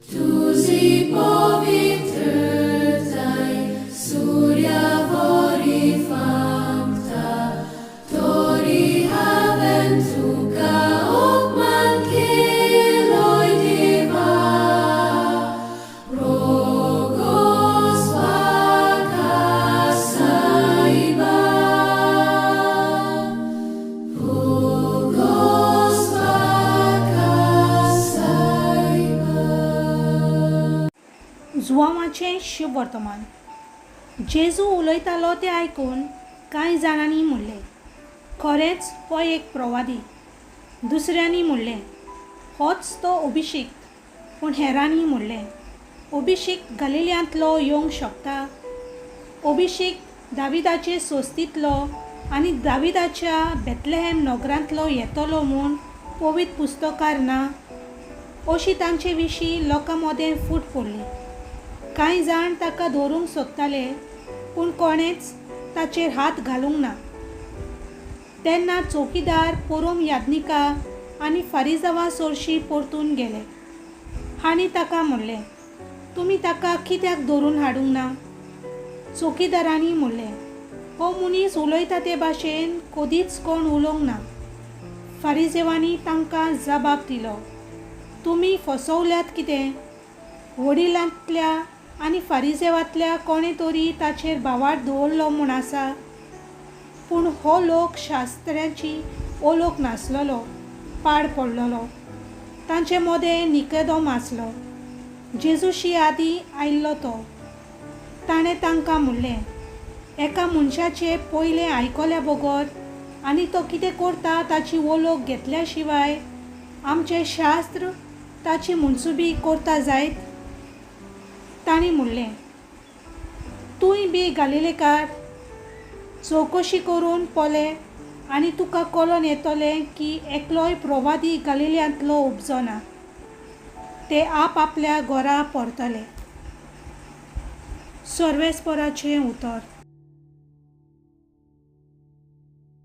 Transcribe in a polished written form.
तुजी पवित्रताय सुर्यावरी फांकता, तरी हांवें तुका अपमान केलोय देवा, रोगोस सायबा, रोगोस सायबा. जुवांवाचें शुभवर्तमान. जेजू उलयतालो तें आयकून कांय जाणांनी म्हणलें, खरेंच हो एक प्रवादी. दुसऱ्यांनी म्हणलें, होच तो अभिषिक्त. पूण हेरांनी म्हणलें, अभिषिक्त गलिल्यांतलो येवंक शकता? अभिषिक्त दाविदाचे सोस्तींतलो आनी दाविदाच्या बेतलेहेम नगरांतलो येतलो म्हूण पवित्र पुस्तकार ना? अशी तांचे विशीं लोकां मदें फूट पडली. कांय जाण ताका धरूंक सोदताले, पूण कोणेंच ताचेर हात घालूंक ना. तेन्ना चौकीदार पोरोम याज्ञिका आनी फारिजांवा सरशीं परतून गेले आनी ताका म्हणलें, तुमी ताका कित्याक धरून हाडूंक ना? चौकीदारांनी म्हणलें, हो मनीस उलयता ते भाशेन कदीच कोण उलोवंक ना. फारिजेवांनी तांकां जबाब दिलो, तुमी फसवल्यात कितें? वडिलांतल्या आनी फारिजेवांतल्या कोणें तरी ताचेर भावार्थ दवरलो म्हूण आसा? पूण हो लोक शास्त्र्यांची ओलोक नासलेलो, पाड पडलेलो. तांचे मदें निकेदोम आसलो, जेजूशी आदीं आयिल्लो तो. ताणें तांकां म्हणलें, एका मनशाचें पयलें आयकल्या बगर आनी तो कितें करता ताची वळख घेतल्या शिवाय आमचें शास्त्र ताची मनसुबी करता जायत? तांणी म्हणलें, तूंय बी गालिलेकार? चवकशी करून पळय आनी तुका कळोन येतलें की एकलोय प्रवादी गालिल्यांतलो उपजना. ते आप आपल्या घरा परतले. सर्वेस्पराचें उतर.